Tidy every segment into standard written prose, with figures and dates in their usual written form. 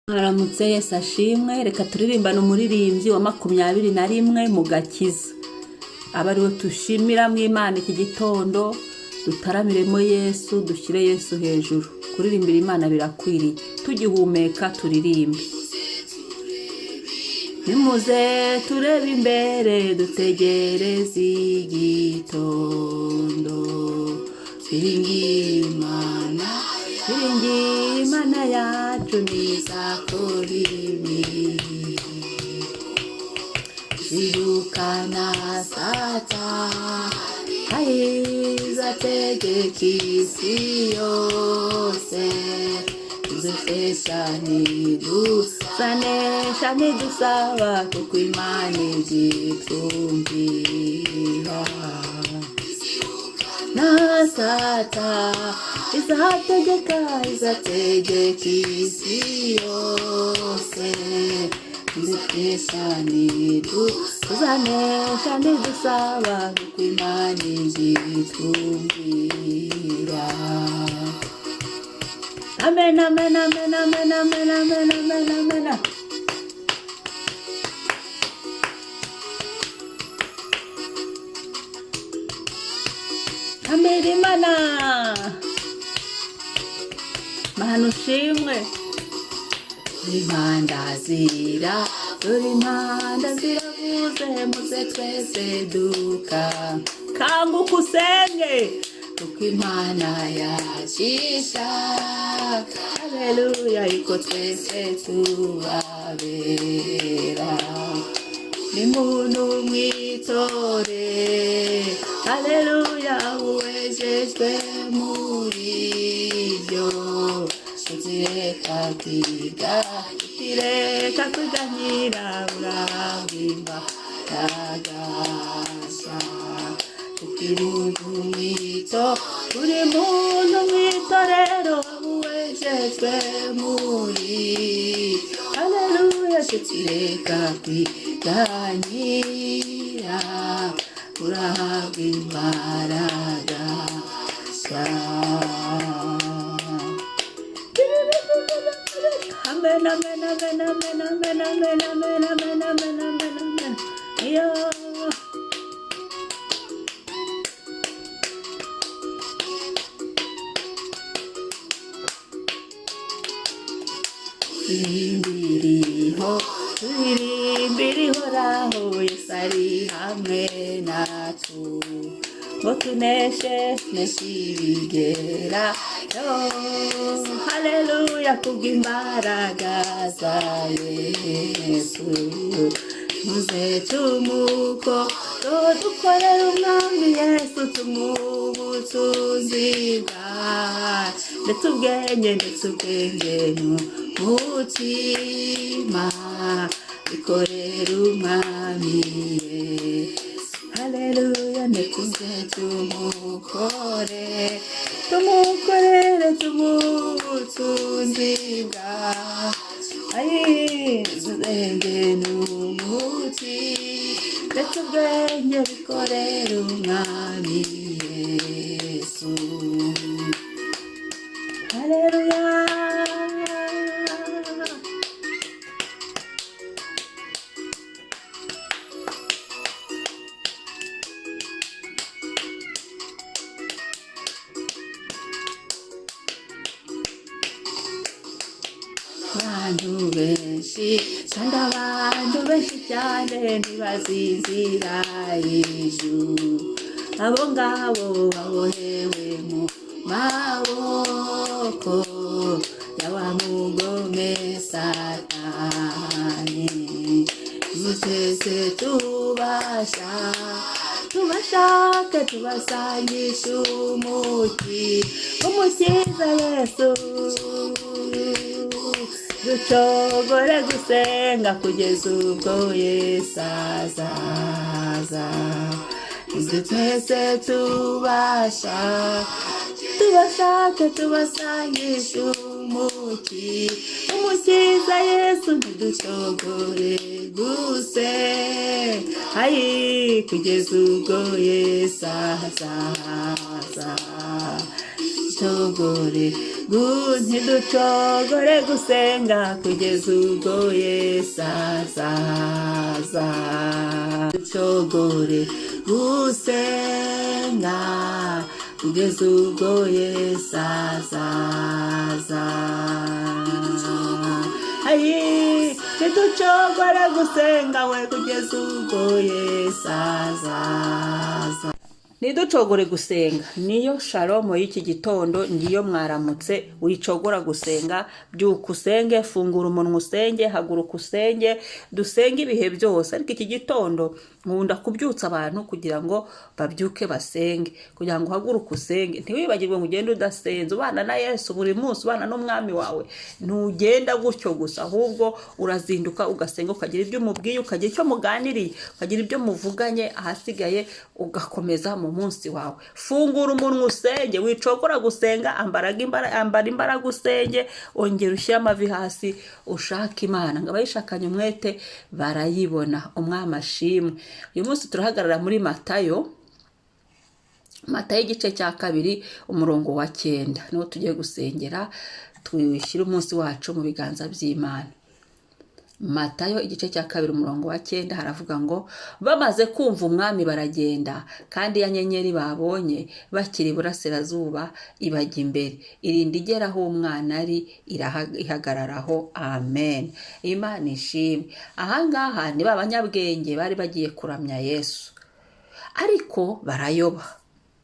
Mwaramutse, Yesu ashimwe. Reka turirimbane umuririmbyi wa 21 mu gakiza, aba ariwe tushimiramo Imana iki gitondo, dutaramiremo Yesu, dushyire Yesu hejuru. Kuririmbira Imana birakwiriye, tugihumeka turirimbe. Nimuze turebe imbere, dutegereze igitondo. Twiringiye Imana, twiringiye Imana yacu, ntizakora ibibi. Zirukana Satani, izategeka isi yose. Tuzanesha nidusaba, kuko Imana igitwumvira. Na sata izategeka, izategeka isi yose. Tuzanesha nidusaba, kuko Imana igitwumvira. Amen, amen, amen, amen, amen, amen, amen, amen. Amera Imana, Mana ushimwe. Impanda zira, dore impanda ziravuze, muze twese duka kanguka usenge, kuko Imana yacisha. Haleluya, yuko twese tubabera. Ni muntu mwitore, haleluya, uwejejwe muri byo. Tutireka kwiga, tutireka kwiganyira, urabwimba yagasha. Ukiri mwito, buri muntu mw'itorero uwejejwe muri, haleluya. Tutireka kwiganyira, urahabwa imbaraga nshya. Amen, amen, amen, amen, amen, amen, amen, amen, amen, amen, amen. Iyo. Turirimbiriho, turirimbire Ihoraho, Yesu ari hamwe natwe ngo tuneshe, neshe ibigera. Haleluya, kubw'imbaraga za Yesu. Muze tumuko dukorera Umwami Yesu, tumubutunzi bwa ndetse ubwenge, ndetse ubwenge n'umutima bikorera Umwami Yesu. Haleluya, ndetse tumukore, tumukorere, tumubutunzi bwa ubwenge n'umuti, ndetse ubwenge bikorera Umwami Yesu. Haleluya. Abantu benshi, kandi abantu benshi cyane ntibazinzira ijuru. Abo ngabo babohewe mu maboko ya wa mugome Satani. Twese tubasha, tubashake, tubasangisha umuki Umukiza Yesu. Ducogore gusenga kugeza ubwo Yesu azaza. Ibyo twese tubasha, tubashake, tubasangisha umuki Umukiza Yesu. Ntiducogore guse ayi kugeza ubwo Yesu azaza. Ntiducogore, ntiducogore gusenga kugeza ubwo Yesu azaza. Ducogore gusenga kugeza ubwo Yesu azaza. Ayi, ntiducogore gusenga we kugeza ubwo Yesu azaza. Ntiducogore gusenga, niyo shalomo y'iki gitondo. Ngiyo mwaramutse. Wicogora gusenga, byuka usenge, fungura umunwa usenge, haguruka usenge. Dusenge ibihe byose, ariko iki gitondo nkunda kubyutsa abantu kugira ngo babyuke basenge, kugira ngo uhaguruke usenge. Ntiwibagirwe ngo ugende udasenze. Ubana na Yesu buri munsi, ubana n'umwami wawe, ntugenda gutyo gusa, ahubwo urazinduka ugasenga, ukagira ibyo umubwiye, ukagira icyo muganiriye, ukagira ibyo muvuganye, ahasigaye ugakomeza mu munsi wawe. Fungura umunwa usenge, wicogora gusenga. Ambara imbaraga usenge, ongera ushyire amavi hasi ushake Imana, ngo abayishakanye umwete barayibona. Umwami ashimwe. Uyu munsi turahagarara muri Matayo, Matayo igice cya 2, umurongo wa 9, niwo tugiye gusengera, dushyire umunsi wacu mu biganza by'Imana. Matayo igice cya 2, umurongo wa 9, haravuga ngo: "Bamaze kumva umwami baragenda, kandi ya nyenyeri babonye bakiri iburasirazuba ibajya imbere, irinda igera aho umwana ari, ihagararaho." Amen. Imana ishimwe. Ahangaha ni ba banyabwenge bari bagiye kuramya Yesu, ariko barayoba.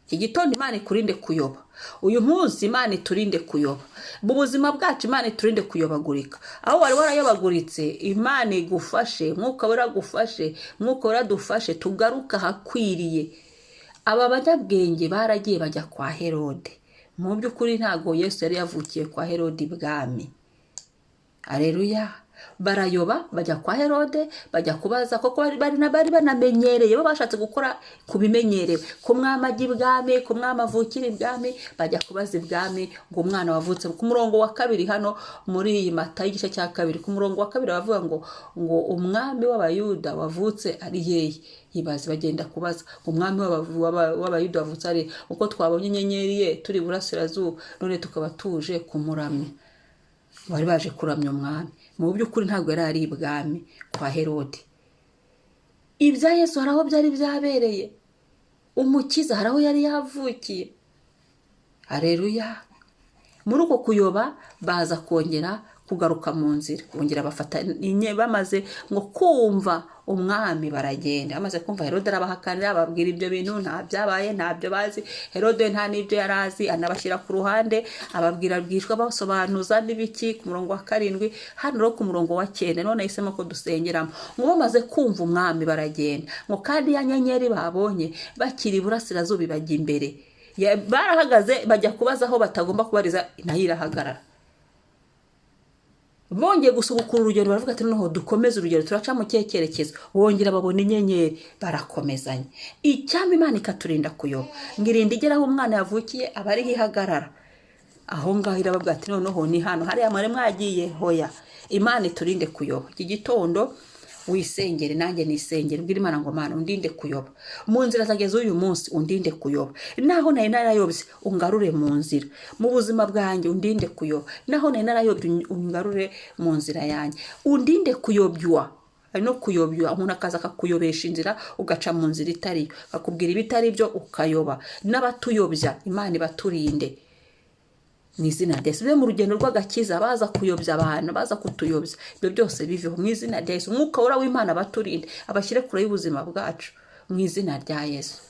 Iki gitondo Imana ikurinde kuyoba. Uyu munsi Imana iturinde kuyoba mu buzima bwacu, Imana iturinde kuyobagurika. Aho wari warayobaguritse, Imana igufashe, Mwuka Wera agufashe, Mwuka Wera adufashe tugaruke ahakwiriye. Aba banyabwenge baragiye bajya kwa Herode. Mu by'ukuri ntabwo Yesu yari yavukiye kwa Herode ibwami. Areruya. Barayoba bajya kwa Herode, bajya kubaza, koko bari banamenyereye, bo bashatse gukora ku bimenyerewe, ku mwami ajya ibwami, ku mwami avukira ibwami. Bajya kubaza ibwami ngo umwana wavutse. Ku murongo wa 2 hano muri iyi Mata y'igice cya 2, ku murongo wa 2 bavuga ngo "Umwami w'Abayuda wavutse ari hehe?" Ibaze, bagenda kubaza ngo umwami w'Abayuda wavutse ari, uko twabonye inyenyeri ye turi iburasirazuba, none tukaba tuje kumuramya. Bari baje kuramya umwami, mu by'ukuri ntabwo yari ari ibwami kwa Herode. Ibya Yesu hari aho byari byabereye, Umukiza hari aho yari yavukiye. Areruya. Muri uko kuyoba baza kongera kugaruka mu nzira, bongera bafata bamaze ngo kumva umwami baragenda. Bamaze kumva, Herode arabahakanira, ababwira ibyo bintu nta byabaye, ntabyo bazi. Herode nta n'ibyo yari azi, anabashyira ku ruhande, ababwira bwishwa, basobanuza n'ibiki ku murongo wa 7. Hano rero ku murongo wa 9 none yahisemo ko dusengeramo, ngo bamaze kumva umwami baragenda, ngo kandi ya nyenyeri babonye bakiri iburasirazuba ibajya imbere. Barahagaze bajya kubaza aho batagomba kubariza, nayo irahagarara. Bongeye gusubukura urugendo, baravuga ati: "Noneho dukomeze urugendo, turaca mu kihe cyerekezo?" Bongera babona inyenyeri, barakomezanya. Icyampa Imana ikaturinda kuyoba, ngo irinde igera aho umwana yavukiye, aba ariho ihagarara aho ngaho, irababwira ati: "Noneho ni hano, hariya mwari mwagiye hoya." Imana iturinde kuyoba. Iki gitondo wisengere, nanjye nisengere, ubwire Imana ngo: "Mana, undinde kuyoba mu nzira zanjye z'uyu munsi, undinde kuyoba. Naho nari narayobye, ungarure mu nzira. Mu buzima bwanjye undinde kuyoba. Naho nari narayobye, ungarure mu nzira yanjye, undinde kuyobywa." Hari no kuyobywa, umuntu akaza akakuyobesha inzira, ugaca mu nzira itariyo, akakubwira ibitari byo, ukayoba. N'abatuyobya Imana ibaturinde mu izina rya Yesu. Bibe mu rugendo rw'agakiza baza kuyobya abantu, baza kutuyobya, ibyo byose biveho mu izina rya Yesu. Umwuka Wera w'Imana abaturinde, abashyire kure y'ubuzima bwacu mu izina rya Yesu.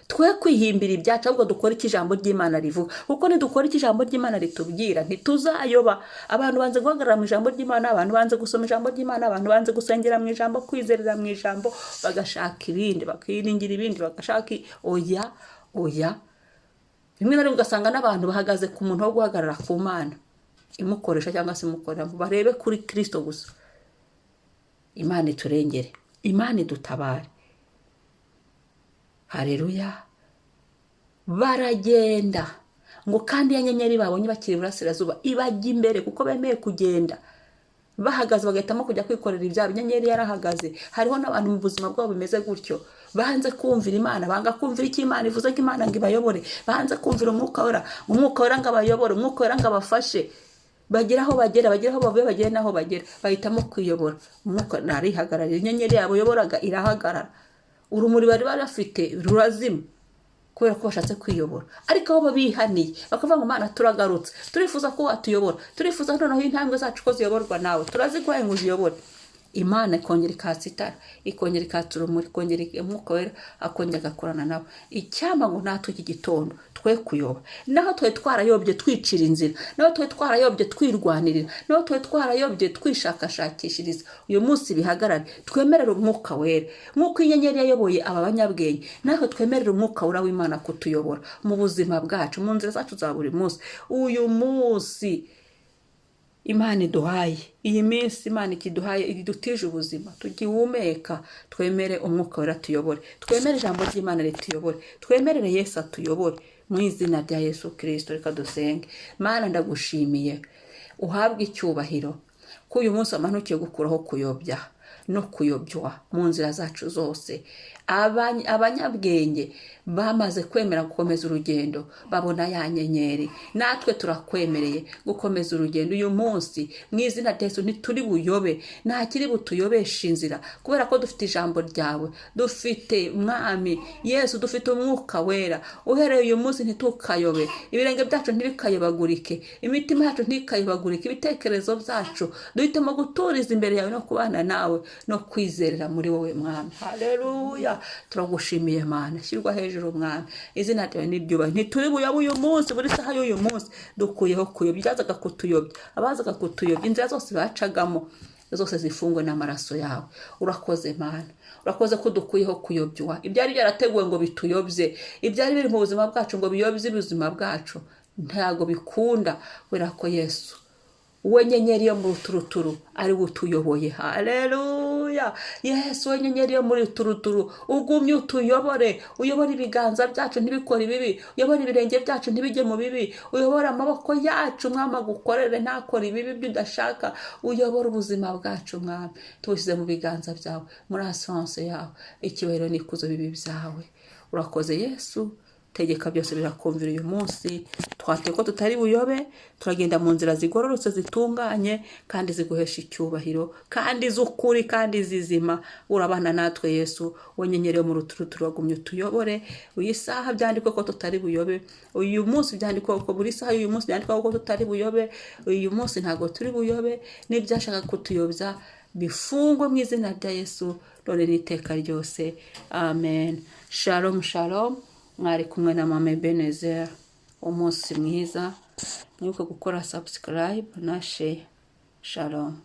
Twe kwihimbira ibyacu, ahubwo dukore icyo ijambo ry'Imana rivuga, kuko nidukora icyo ijambo ry'Imana ritubwira ntituzayoba. Abantu banze guhagarara mu ijambo ry'Imana, abantu banze gusoma ijambo ry'Imana, abantu banze gusengera mu ijambo, kwizerera mu ijambo, bagashaka ibindi, bakiringira ibindi, bagashaka oya, oya. Rimwe na rimwe ugasanga n'abantu bahagaze ku muntu wo guhagarara ku Mana imukoresha cyangwa se imukorera, ngo barebe kuri Kirisito gusa. Imana iturengere, Imana idutabare. Hareruya. Baragenda, ngo kandi ya nyenyeri babonye bakiri iburasirazuba ibajya imbere, kuko bemeye kugenda. Bahagaze bagahitamo kujya kwikorera ibyabo. Inyenyeri yarahagaze. Hariho n'abantu mu buzima bwabo bimeze gutyo, banze kumvira Imana, banga kumvira icyo Imana ivuze, ko Imana ngo ibayobore. Banze kumvira Umwuka Wera, Umwuka Wera ngo abayobore, Umwuka Wera ngo abafashe bagere aho bagera, bagere aho bavuye, bagere n'aho bagera. Bahitamo kwiyobora. Umwuka ntarihagararira. Inyenyeri yabo yoboraga irahagarara, urumuri bari bafite rurazima kubera ko bashatse kwiyobora. Ariko aho babihaniye bakavuga ngo: "Mana, turagarutse, turifuza ko watuyobora, turifuza noneho intambwe zacu ko ziyoborwa nawe, turaziguhaye ngo uziyobore," Imana ikongera ikatsa itara, ikongera ikatsa urumuri, ikongera Umwuka Wera akongera agakorana nabo. Icyampa ngo natwe iki gitondo twe kuyoba. Naho twari twarayobye twicira inzira, naho twari twarayobye twirwanirira, naho twari twarayobye twishakashakishiriza, uyu munsi bihagarare, twemerere Umwuka Wera. Nk'uko inyenyeri yayoboye aba banyabwenge, natwe twemerere Umwuka Wera w'Imana kutuyobora mu buzima bwacu, mu nzira zacu za buri munsi. Uyu munsi Imana iduhaye, iyi minsi Imana ikiduhaye, idutije ubuzima tugihumeka, twemere Umwuka Wera tuyobore, twemere ijambo ry'Imana rituyobore, twemerere Yesu atuyobore mu izina rya Yesu Kirisito. Reka dusenge. Mana, ndagushimiye, uhabwe icyubahiro ko uyu munsi wamanukiye gukuraho kuyobya no kuyobywa mu nzira zacu zose. Abanyabwenge bamaze kwemera gukomeza urugendo, babona ya nyenyeri. Natwe turakwemereye gukomeza urugendo uyu munsi mu izina rya Yesu. Ntituri buyobe, nta kiri butuyobesha inzira, kubera ko dufite ijambo ryawe, dufite Mwami Yesu, dufite Umwuka Wera. Uhereye uyu munsi ntitukayobe, ibirenge byacu ntibikayobagurike, imitima yacu ntikayobagurike, ibitekerezo byacu duhitemo guturiza imbere yawe no kubana nawe no kwizerera muri wowe, Mwami. Haleluya, turagushimiye Mana. Shyirwa hejuru, Mwami, izina ryawe niryubahwe. Ntituri buyobe uyu munsi. Buri saha y'uyu munsi dukuyeho kuyobya ibyazaga kutuyobya, abazaga kutuyobya. Inzira zose bacagamo zose zifungwe n'amaraso yawe. Urakoze Mana, urakoze ko dukuyeho kuyobywa. Ibyari byarateguwe ngo bituyobye, ibyari biri mu buzima bwacu ngo biyobye ubuzima bwacu, ntabwo bikunda, kubera ko Yesu we nyenyeri yo mu ruturuturu ari we utuyoboye. Haleluya! Yesu we nyenyeri yo muri ruturuturu, ugumye utuyobore, uyobore ibiganza byacu ntibikore ibibi, uyobore ibirenge byacu ntibijye mu bibi, uyobore amaboko yacu, Mwami, agukorere, ntakore ibibi byo udashaka. Uyobore ubuzima bwacu, Mwami, tubushyize mu biganza byawe, muri assurance yawe. Icyubahiro n'ikuzo bibi byawe. Urakoze Yesu. Tegeka byose birakumvira. Uyu munsi twatuye ko tutari buyobe, turagenda mu nzira zigororotse, zitunganye kandi ziguhesha icyubahiro, kandi z'ukuri kandi zizima. Urabana natwe Yesu we nyenyeri yo mu ruturuturu, wagumye utuyobore. Uyu saha byandikwe ko tutari buyobe, uyu munsi byandikwe ko, buri saha y'uyu munsi byandikwe ko tutari buyobe. Uyu munsi ntabwo turi buyobe, n'ibyashaka kutuyobya bifungwe mu izina rya Yesu, none n'iteka ryose. Amen. Shalom, shalom. Mwari kumwe na Mama Ebenezer. Umunsi mwiza. Mwibuke gukora subscribe na share. Shalom.